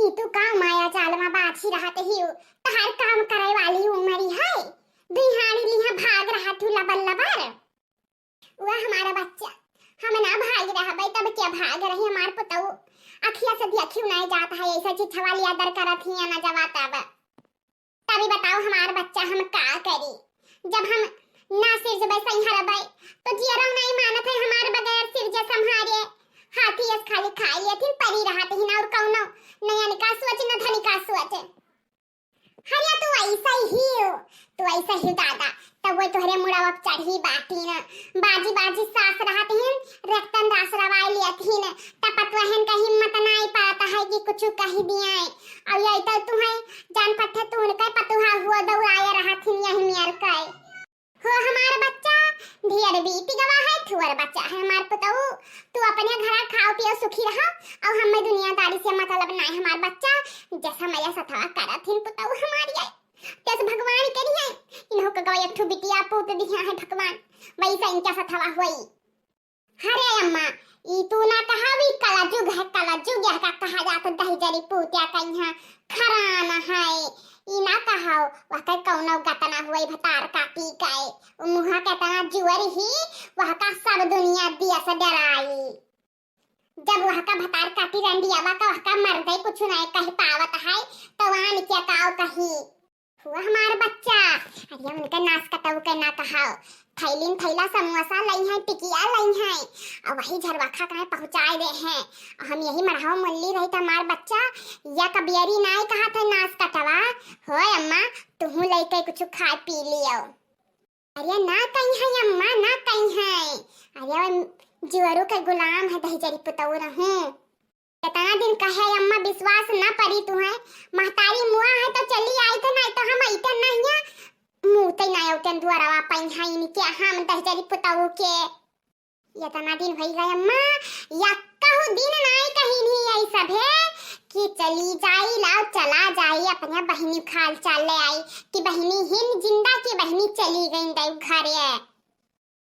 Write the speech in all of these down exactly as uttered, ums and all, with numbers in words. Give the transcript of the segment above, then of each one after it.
ई तू का माया जाल मा बाझी रहत हिउ, तहार काम करे वाली उमरी है, दुई हाड़ी लिहा भाग रहत हिउ लबर लबर। वह हमारा बच्चा, हम ना भाग रहबै तब क्या भाग रही हमार पुतऊ, अखिया से देखियो नहीं जात है, ऐसा चिछवा लिया दर करत ही ना जवा तब। तभी बताओ हमार बच्चा हम का करी, जब हम ना सिरजबै संहरबै तो जियरो नहीं मानत है हमार बगैर सिरजे संहारे। हाथी अस खाली खाई लेथिन परी रहत ही ना और कौनो नयन का सोच न धन का सोच। हरिया तू ऐसा ही हो, तू ऐसा ही दादा, तब वो तोहरे मुड़वा पे चढ़ी बाटी ना। बाजी बाजी सास रहत हिन, रक्तन रास रवाई लियत हिन, त पतुहन का हिम्मत नाई पाता है कि कुछ कह दिया है। और ये तो तू है, जान पट्ठे तू उनका पतुहा हुआ दौड़ाया रहत हिन यही मेर का। हो हमार बच्चा, ढेर बीत गवा है, थुअर बच्चा है हमार पुतऊ। तू अपने घरा खाओ पियो सुखी रहो, और हमें दुनियादारी से मतलब नाई हमार बच्चा। जैसा मैया सथवा करत हिन पुतऊ हमार ये, जैसे भगवान करिए, इन्हों का गवा एक ठो बिटिया पूत दिया है भगवान, वैसा इनका सथवा हुई। अरे अम्मा, ई तू ना कहावी, कलजुग है, कलजुग यह का कहा जात दहिजरी पूतिया कइहाँ खरान है। ई ना कहाओ, वह के कौनो गत ना हुई भतार काटी के। उ मुहा के तना जुअर ही, वह का सब दुनिया दिया से डराई। जब वह का भतार काटी रंडियावा का, वह का मर्दे कुछ नहीं कह पावत है, तो आन क्या काव कही। हुआ हमार बच्चा, अरे उनके नास कटऊ के ना कहाओ, थैलिन थैला समोसा लई है, टिकिया लई है, और वही झरवाखा कहे पहुँचाए दे हैं। और हम यही मढ़ाओ मुल्ली रही तो हमार बच्चा, या कबियरी नाई कहा थे नास कटवा, हो अम्मा, तुहू लइके कुछ खाए पी लियो। अरे ना कहीं है अम्मा, ना कहीं है, अरे जुअरू के गुलाम है दहिजरी पुतऊ रहूं। केतना दिन कहे अम्मा विश्वास न परी तुहे, महतारी मुआ है तो चली आई तो नहीं तो हम अइते नहीं है, मुते नहीं अउते दुआरवा पइहाँ इनके हम दहिजरी पुतऊ के। एतना दिन भई गए अम्मा, या कहू दिन नहीं कहीं नहीं आई सभे कि चली जाई लाओ चला जाई अपने बहिनी खाल चाल ले आई कि बहिनी हिन जिंदा की बहिनी चली गई देव घरे।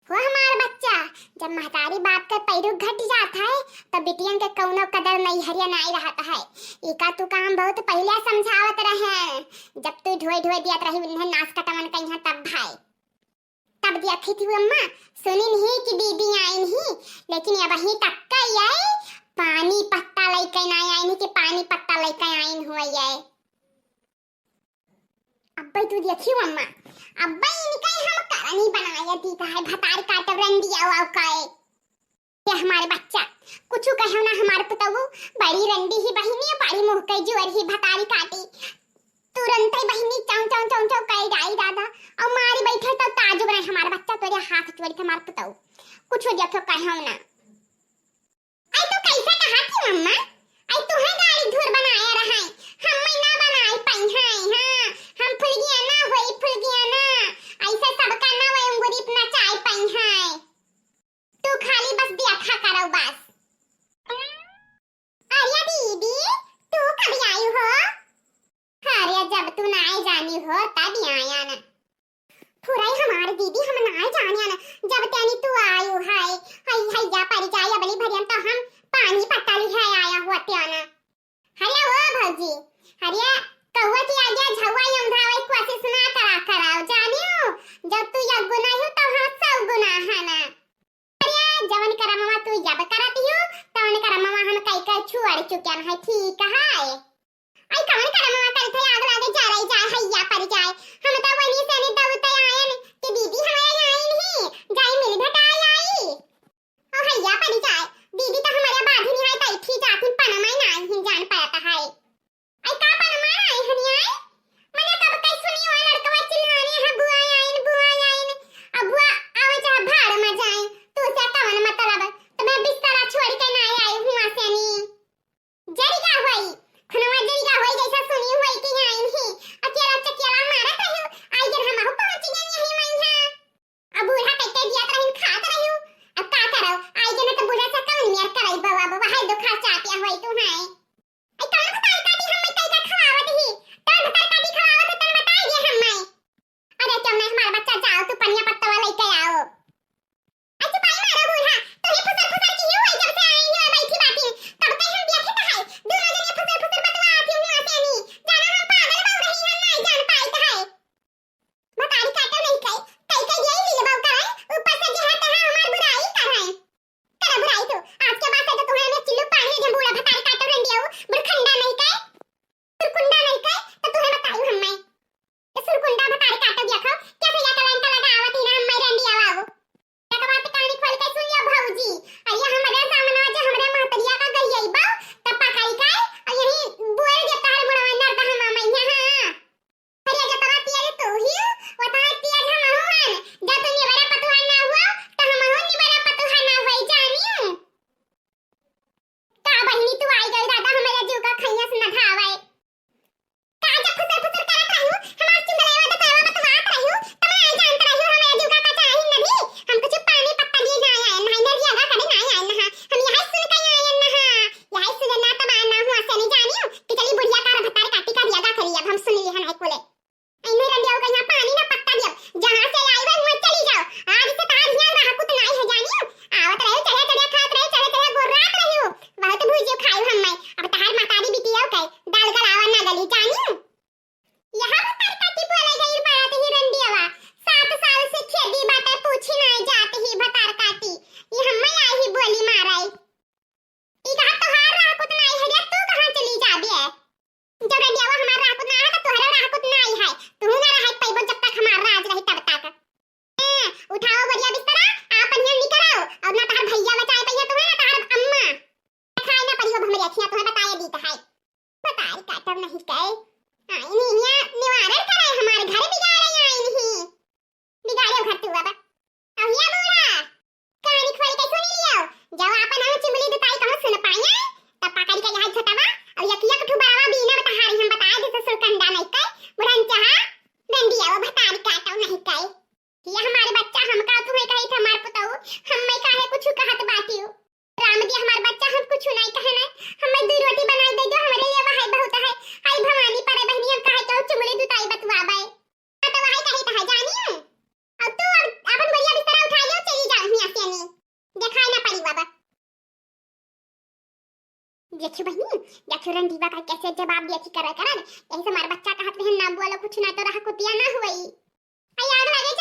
हो हमार बच्चा, जब महतारी बाप के पैरू घट जात है, तो बिटियन के कौनो कदर नैहरिया नाई रहत है। इका तू काम बहुत पहिले समझावत रहे, जब तू ढोए ढोए दियत रही उन्हें नास कटवन कइहाँ तब भाई। तब देखी थी अम्मा, सुनिन ही कि दीदी आइन ही, लेकिन अबहीं तक का आई पानी पत्ता लइके ना आइन ही कि पानी पत्ता लइके आइन हुआ आई। अब्बे तू देखियो अम्मा, अब्बे इनका ही हम करनी बनाया दी का है भतार काटब रंडिया वाव काए। ये हमारे बच्चा, कुछ कहो ना हमार पुतऊ, बड़ी रंडी ही बहिनी, बड़ी मुँह के जुअर ही भतारी काटी। तुरंत ही बहिनी चाऊ चाऊ चाऊ चाऊ कहे जाई दादा, और मारी बैठे तो ताजुब रहे हमार बच्चा, तोरे हाथ चोरी थे हमार पुतऊ। कुछ देखो कहो ना। आई तू कैसे कहा थी मम्मा? आई तू है गाड़ी धूर बनाया रहा है, हम मैं ना बनाई पाई है। हाँ, हम फुलगिया ना होई, फुलगिया ना। ऐसे सबका ना वही उंगली पे नचाई पाई है। तू खाली बस देखा करो बस। अरे दीदी, तू कब आई हो? अरे जब तू ना जानी हो तब आया ना। फुरई हमार दीदी, हम नाय जानियन, जब त्यानी तू आयु है, हई हैया परी जाई अबली भरियन तो हम पानी पत्ता लिहे आया हुआ त्याना। अरे ओ भौजी, अरे कौआ की आगे झौआ यम धावे कोशिश ना करा कराओ, जानियो, जब तू एक गुना हो तो हाँ सौ गुना है ना। अरे जवन करमवा तू जब करत हो, तवन करमवा हम कई के छुअड़ चुकियन है, ठीक है। आई कवन करमवा करी थे, आग लागे जरई जाए, हैया परी जाए। हम तो वनी से नी दौते आयन कि दीदी हमारे आइन ही, जाई मिल भेटाई आई। ओ हैया परी जाए, दीदी तो हमारे बाधिनी है, तई थी जाती पनमाई ना आई ही जान पाता है। आई का पनमाई आई हनी आई? मने कब कई सुनी हो लड़कवा चिल्लाने है, "बुआ आइन, बुआ आइन।" अब बुआ आवे चाहे भाड़ में जाए, तू से कवन मतलब? तो मैं बिस्तरा छोड़ के ना आई हुआ से नी। जरिया होई, खुनवा जरिया होई, जैसा सुनी हुआ तब नहीं कहे, हाँ, इन्हीं यहाँ निवारण करे, हमारे घर बिगाड़े यहाँ इन्हीं। बिगाड़े घर तू अब। अब हिया बूढ़ा, कहानी खोल के सुनी लियो। जब आपन हम चिमली दुताई कहूँ सुन पाई, तब पकड़ के यहाँ झटवा, और एक एक ठू बड़वा बीना बता हारी हम बताए दे ससुर कंडा नहीं कहे, बुढ़न चाहा, डंडिया वो भतारी काटो नहीं कहे। ये हमारे बच्चा हमका तुम्हें कही था हमार पुतऊ, हम मैं काहे कुछ कहत बाटियो। राम जी हमार बच्चा हम कुछ नहीं कहे नहीं, हमें दो रोटी बनाई दे दो, हमरे लिए वही बहुत है। आई भवानी परे बहनी हम काहे कहू चिमली दुताई बतुआ बाए। हाँ तो वही कही था जानी है। अब तू अब अपन बोरिया बिस्तरा उठा लियो, चली जाओ हियाँ से नहीं। दिखाई ना पड़ी बाबा। देखियो बहनी, देखियो रंडीवा का कैसे जवाब दिया थी करे करन। यही से हमार बच्चा कहत रहन ना बोलो कुछ ना तो रहा कुतिया ना हुई। आई आग लगे